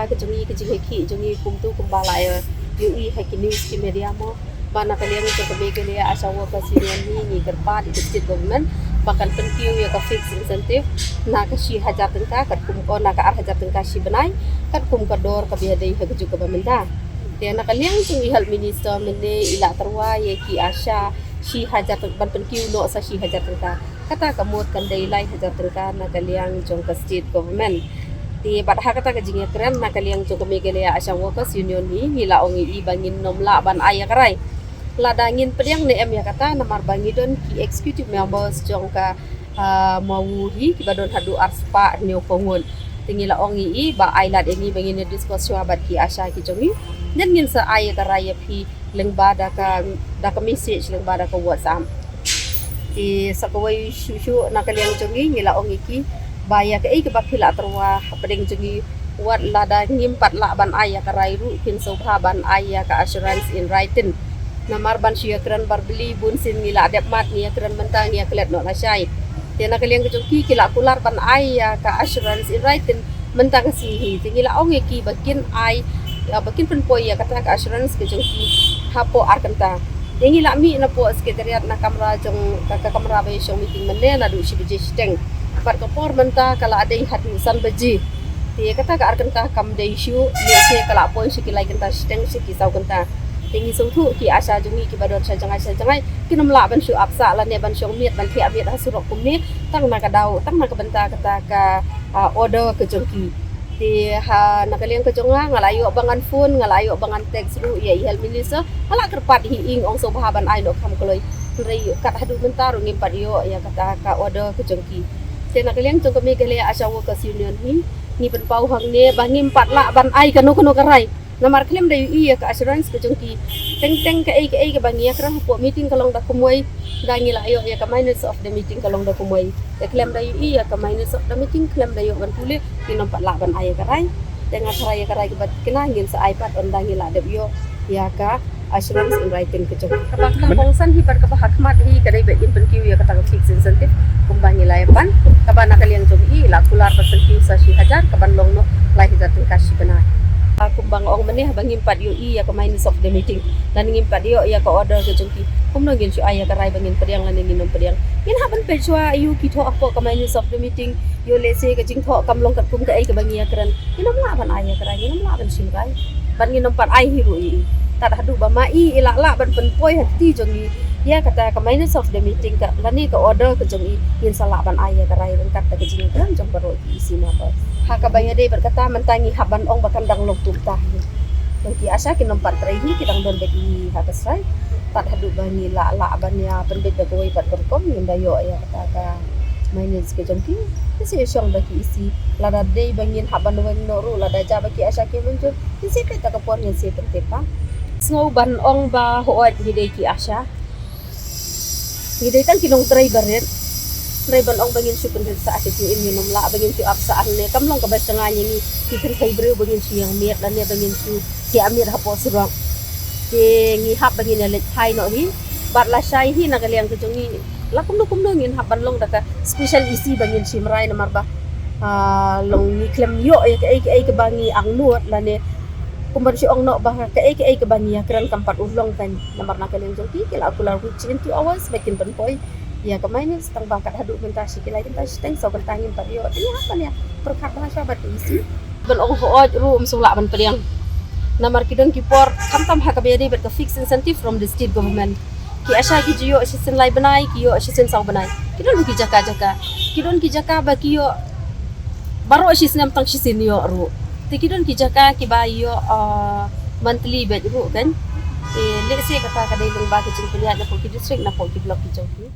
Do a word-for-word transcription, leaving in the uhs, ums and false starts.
Ka jong ngi, ka jinghikai jong ngi kumtu kumba la ïohi ha ki news ki media mo, ba na ka liang jong ka Meghalaya ASHA Workers Union hi ngi kyrpad ïa ka state government ba kan pynkiew ïa ka fixed incentive na ka shi hajar tyngka katkum, oh, na ka ar hajar tyngka shi bnai katkum ka dor kaba ïadei ha ka juk kaba mynta. Te na ka liang jong i health minister mynne i la tyrwa ïa ki ASHA shi hajar tyng-, ban pynkiew noh sa shi hajar tyngka. Kata ka mut kan dei lai hajar tyngka na ka liang jong ka state government. Te bad ha kata ka jingïakren na ka liang jong ka Meghalaya ASHA Workers Union hi ngi la ong ïa i ba ngin nym lah ban ai ïa ka rai lada ngin pdiang ne em ïa kata, namar ba ngi don ki executive members jong ka, ah, MAWU hi kiba don haduh arspah hynñiewphew ngut. Te ngi la ong ïa i ba ai lad ïa ngi ba ngin ïa discuss shuwa bad ki ASHA ki jong ngi. Then ngin sa ai ïa ka rai ïa phi lyngba da ka, da ka message, lyngba da ka WhatsApp. Te sa kawei shuh shuh na ka liang jong ngi ngi la ong ïa ki ba ïa kaei kaba phi la tyrwa hapdeng jong ngi, wat lada ngim pat lah ban ai ïa ka rai ruh phin sngewbha ban ai ïa ka assurance in writing. Namar ban shu ïakren barbylli bun sien ngi la dep mad, ngi ïakren mynta ngi ïaklet noh lashai. Te na ka liang ka jong ki ki la kular ban ai ïa ka assurance in writing mynta ka sngi hi. Te ngi la ong ïa ki ba kin ai, ïa, ba kin pynpoi ïa kata ka assurance ka jong ki hapoh ar kynta. Te ngi la mih napoh secretariat na kamra jong ka, ka kamra ba ïa shong meeting mynne naduh shi baje shiteng. Bad ka por mynta ka la dei haduh san baje. Te kata ka ar kynta kam dei shuh, lehse ka la poi sha ki lai kynta shiteng, sha ki saw kynta. Te ngi sngewthuh ki ASHA jong ngi kiba don sha jngai sha jngai kin nym lah ban shu ap sah lane ban shong miet ban thiah miet ha surok kumne tang na ka daw, tang na ka bynta kata ka, ah, order ka jong ki. Te ha na ka liang ka jong nga, nga la ïoh ba ngan phone, nga la ïoh ba ngan text ruh ïa i health minister, nga la kyrpad hi ïing ong sngewbha ban ai noh kham kloi. Hynrei kat haduh mynta ruh ngim pat ïoh ïa kata ka order ka jong ki. Te na ka liang jong ka Meghalaya ASHA Workers Union hi ngi pynpaw hangne ba ngim pat lah ban ai kano kano ka rai. Namar khlem da ïohi ïa ka assurance ka jong ki. Teng teng kaei kaei kaba ngi ïakren hapoh meeting ka long da kumwei, da ngi la ïoh ïa ka minutes of the meeting ka long da kumwei. Te khlem da ïohi ïa ka minutes of the meeting, khlem da ïoh ban pule, ngin nym pat lah ban ai ïa ka rai. Te nga tharai ïa ka rai kaba kena ngin sa ai pat ynda ngi la dep ïoh ïa ka assurance in writing ka jong. Kaba kongsan hi pat kaba ha khmat hi ka dei ba in pynkiew ïa kata ka fixed incentive kumba ngi la ïa pan, kaba na ka liang jong i la kular ban pynkiew sa shi hajar, kaban long noh lai hajar tyngka shi bnai. Ah, kumba nga ong mynne, haba ngim pat ïohi ïa ka minutes of the meeting lane ngim pat ïoh ïa ka order ka jong ki, kumno ngin shu ai ïa ka rai ba ngin pdiang lane ngin nym pdiang? Ngin hap ban peit shuwa aïu ki thoh hapoh ka minutes of the meeting. Ïoh lehse ka jingthoh kam long katkum kaei kaba ngi ïakren, ngin nym lah ban ai ïa ka rai, ngin nym lah ban shim rai. Bad ngin nym pat ai hi ruh ïa i. Tad haduh ba ma i i lah lah ban pynpoi ha kti jong i ïa kata ka minutes of the meeting ka lane ka order ka jong i, ngin sa lah ban ai ïa ka rai ryngkat da ka jingïakren jong baroh ki EC member. Ha kaba ïadei bad kata mynta ngi hap ban ong ba kan dang long kumta hi. Tang ki ASHA ki nym pat trei hi, ki dang don beit hi ha ka strike. Tad haduh ba ngi lah lah ban ïa pynbeit da kawei pat ka rukom, ngin da ïoh ïa kata ka minutes ka jong ki. Ki sa ïa shong da ki EC. Lada dei ba ngin hap ban weng noh ruh, lada jia ba ki ASHA ki mynjur, ngin sa peit da ka por, ngin sa pyntip ba. Sngew ban ong ba hooid ngi dei ki ASHA, ngi dei tang ki nongtrei barit. Hynrei ban ong ba ngin shu pynrit sah ha ka jingim, ngin nym lah ba ngin shu ap sah hangne, kam long kaba shngaiñ ïa ngi ki kynthei briew ba ngin shu ïeng miet lane ba ngin shu thiah miet hapoh surok. Te ngi hap ba ngin ïa leit phai noh hi. Bad lashai hi na ka liang ka jong ngi, la kumno kumno ngin hap ban long da ka special EC ba ngin shim rai, namar ba, ah, long ngi khlem ïoh ïa kaei kaei kaba ngi angnud lane kumban shu ong noh ba kaei kaei kaba ngi ïakren kam pat urlong kan. Namar na ka liang jong ki ki la kular within two hours ba kin pynpoi ïa ka minutes, tang ba kat haduh mynta shi ki lai kynta shiteng, saw kynta ngim pat ïoh. Te ngi hap ban ïa pyrkhat bha shuwa bad ka EC. Ban ong hooid ruh ym sngewlah ban pdiang. Namar ki don ki por, khamtam ha kaba ïadei bad ka fixed incentive from the state government, ki ASHA ki ju ïoh shisien lai bnai, ki ïoh shisien saw bnai. Ki don ki jaka jaka, ki don ki jaka ba ki ïoh baroh shisnem tang shisien ïoh ruh. Te ki don ki jaka kiba ïoh, ah, monthly beit ruh kan. Te lehse kata ka dei lyngba ka jingpynïaid napoh ki district, napoh ki block ki jong ki.